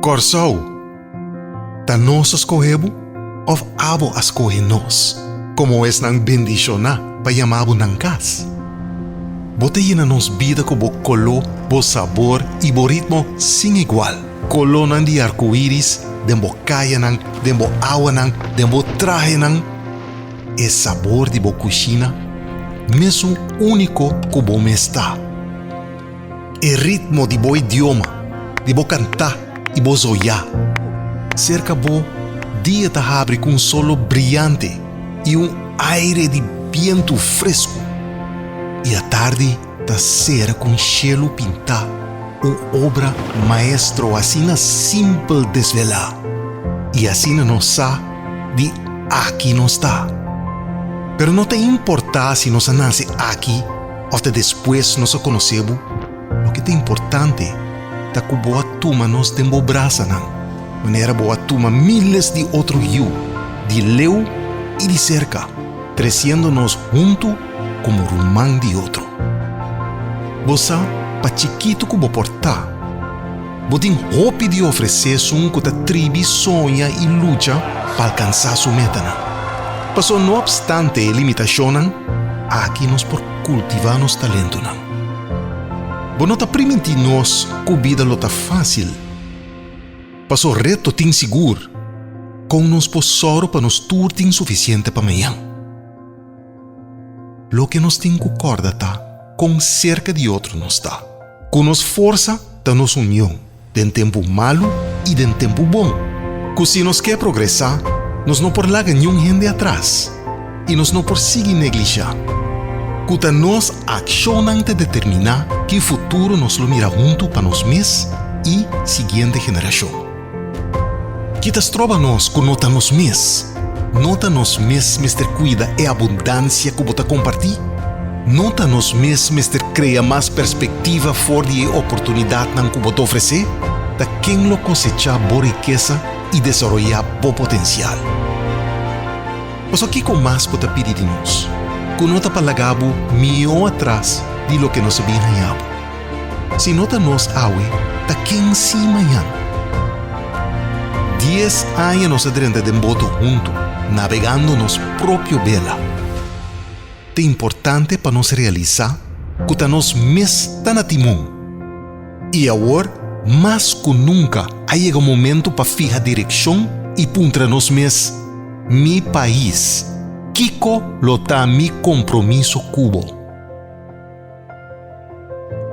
Kòrsou, ta nos a skohe bo òf abo a skohe nos komo esnan bendishoná pa yama bo nan kas? Bo ta yena nos bida ku bo koló, bo sabor i bo ritmo sin igual. Kolónan di arkoiris den bo kayanan, den bo awanan, den bo trahenan. E sabor di bo kushina mesun úniko ku bo mes ta. E ritmo di bo idioma, di bo kantá i bo zoyá. Serka bo, dia ta habri ku un solo briante i un aire di bientu fresku. I atardi ta sera ku un shelu pintá, un obra maestro asina simpel desvelá. I asina nos sa di aki nos ta. Pero no ta importá si nos a nase aki òf ta despues nos a konosé bo, loke ta importante ta ku bo a tuma nos den bo brasanan, manera bo a tuma míles di otro yu, di leu i di serka, tresiendo nos huntu komo ruman di otro. Bo sa, pa chikitu ku bo por ta, Bo tin hopi di ofresé esun ku ta tribi soña i lucha pa alkansá su metanan. Paso no opstante e limitashonnan, aki nos por kultivá nos talentonan. Bo no ta primintí nos ku bida lo ta fásil. Paso reto tin sigur. Kon nos por sòru pa nos tur tin sufisiente pa mañan? Loke nos tin ku kòrda ta kon serka di otro nos ta. Ku nos forsa ta nos union, den tempu malu i den tempu bon. Ku si nos ke progresá, nos no por laga niun hende atras i nos no por sigui neglishá. Ku ta nos akshonnan ta determiná ki futuro nos lo mira huntu pa nos mes i siguiente generashon. Ki ta stroba nos ku no ta nos mes? No ta nos mes mester kuida e abundansia ku bo ta kompartí? No ta nos mes mester krea mas perspektiva for di e oportunidatnan ku bo ta ofresé? Ta ken lo kosechá bo rikesa i desaroyá bo potensial? Pasobra kiko mas bo ta pidi di nos, ku no ta pa laga bo mihó atras di loke nos a bin haña bo? Si no ta nos awe, ta ken si mañan? Dies aña nos a drenta den boto huntu, nabegando nos propio bela. Ta importante pa nos realisá ku ta nos mes ta na timon. I awor, mas ku nunka, a yega momento pa fiha direkshon i puntra nos mes, Mi pais, kiko lo ta mi kompromiso ku bo?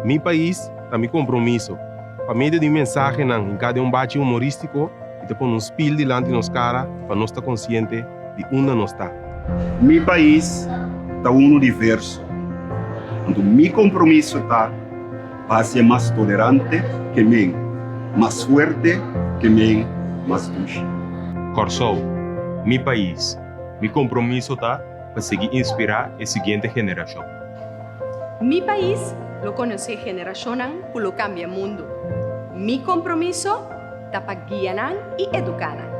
Mi pais ta mi kompromiso. Pa medio di mensahenan hinká den un bachi humorístiko i ta pone un spil dilanti nos kara pa nos ta konsiente di unda nos ta. Mi pais ta unu diverso, anto mi kompromiso ta pa hasié mas tolerante ke men, mas fuerte ke men, mas dushi. Kòrsou, mi pais, mi kompromiso ta pa sigui inspirá e siguiente generashon. Mi pais lo konosé generashonnan ku lo kambia mundu. Mi kompromiso ta pa guia nan i eduká nan.